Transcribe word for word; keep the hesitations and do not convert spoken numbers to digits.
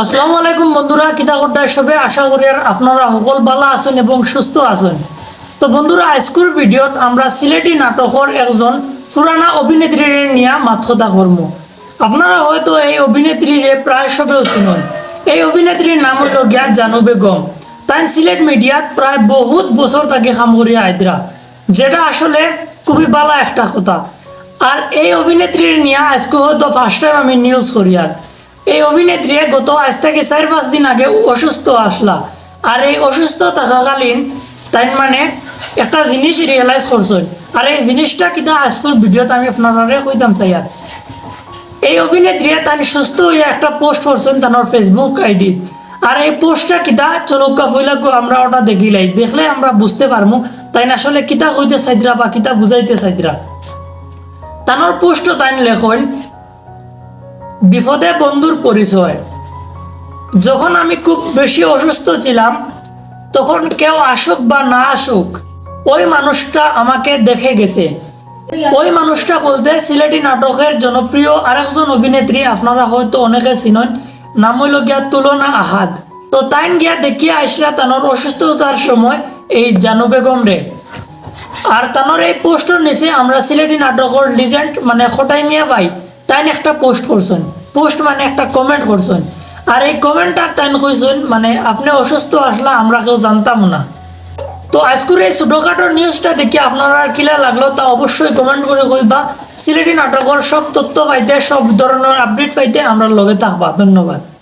আসসালামু আলাইকুম বন্ধুরা, কিতা কররা সবে? আশা করি আর আপনারা সকল ভালা আছইন এবং সুস্থ আছইন। তো বন্ধুরা, আইজকুর ভিডিওত আমরা সিলেটি নাটকর একজন পুরানা অভিনেত্রীরে নিয়া মাত কথা করমু। আপনারা হয়তো এই অভিনেত্রীরে প্রায় সবেউ চিনইন। এই অভিনেত্রীর নাম অইলো গিয়া জানু বেগম। তাইন সিলেট মিডিয়াত প্রায় বহুত বছর থাকি কাম করিয়া আইতরা, যেটা আসলে খুবই ভালা একটা কথা। আর এই অভিনেত্রীরে নিয়া আইজকু হয়তো ফার্স্ট টাইম আমি নিউজ করিয়ার। এই অভিনেত্রীয়ে গত আইজ থাকি চাইর পাঁচ দিন আগে অসুস্থ আছলা। আর এই অসুস্থ থাকাকালীন তাইন মানে একটা জিনিস রিয়েলাইজ করছইন। আর এই জিনিসটা কিতা আইজকুর ভিডিওত আমি আপনারারে কইতাম চাইয়ার। এই অভিনেত্রীয়ে তাইন সুস্থ অইয়া একটা পোস্ট করছইন তানর Facebook আইডিত। আর এই পোস্টটা কিতা, চলউক্কা পয়লাকু আমরা ওটা দেখিলাই, দেখলে আমরা বুঝতে পারমু তাইন আসলে কিতা কইতে চাইতরা বা কিতা বুঝাইতে চাইতরা। তানর পোস্টো তাইন লেখইন, "বিপদে বন্ধুর পরিচয়। যখন আমি খুব বেশি অসুস্থ ছিলাম, তখন কেউ আসুক বা না আসুক, ওই মানুষটা আমাকে দেখে গেছে।" ওই মানুষটা বলতে সিলেটি নাটকের জনপ্রিয় আরেকজন অভিনেত্রী, আপনারা হয়তো অনেকে চিনইন, নাম অইলো গিয়া তুলনা আহাদ। তো তাইন গিয়া দেখিয়া আইছলা তানর অসুস্থতার সময় এই জানু বেগমরে। আর তানর এই পোস্টর নিচে আমরা সিলেটি নাটকর লিজেন্ড মানে খটাই মিয়া ভাই তাইন একটা পোস্ট করছইন, পোস্ট মানে একটা কমেন্ট করছইন। আর এই কমেন্টটা তাইন কইছইন মানে, "আপনে অসুস্থ আছলা, আমরা কেউ জানতাম না।" তো আইজকুর এই ছোটখাটো নিউজটা দেখিয়া আপনারার কিলা লাগলো তা অবশ্যই কমেন্ট করি কইবা। সিলেটি নাটকর সব তথ্য পাইতে, সব ধরনর আপডেট পাইতে আমরার লগে থাকবা। ধন্যবাদ।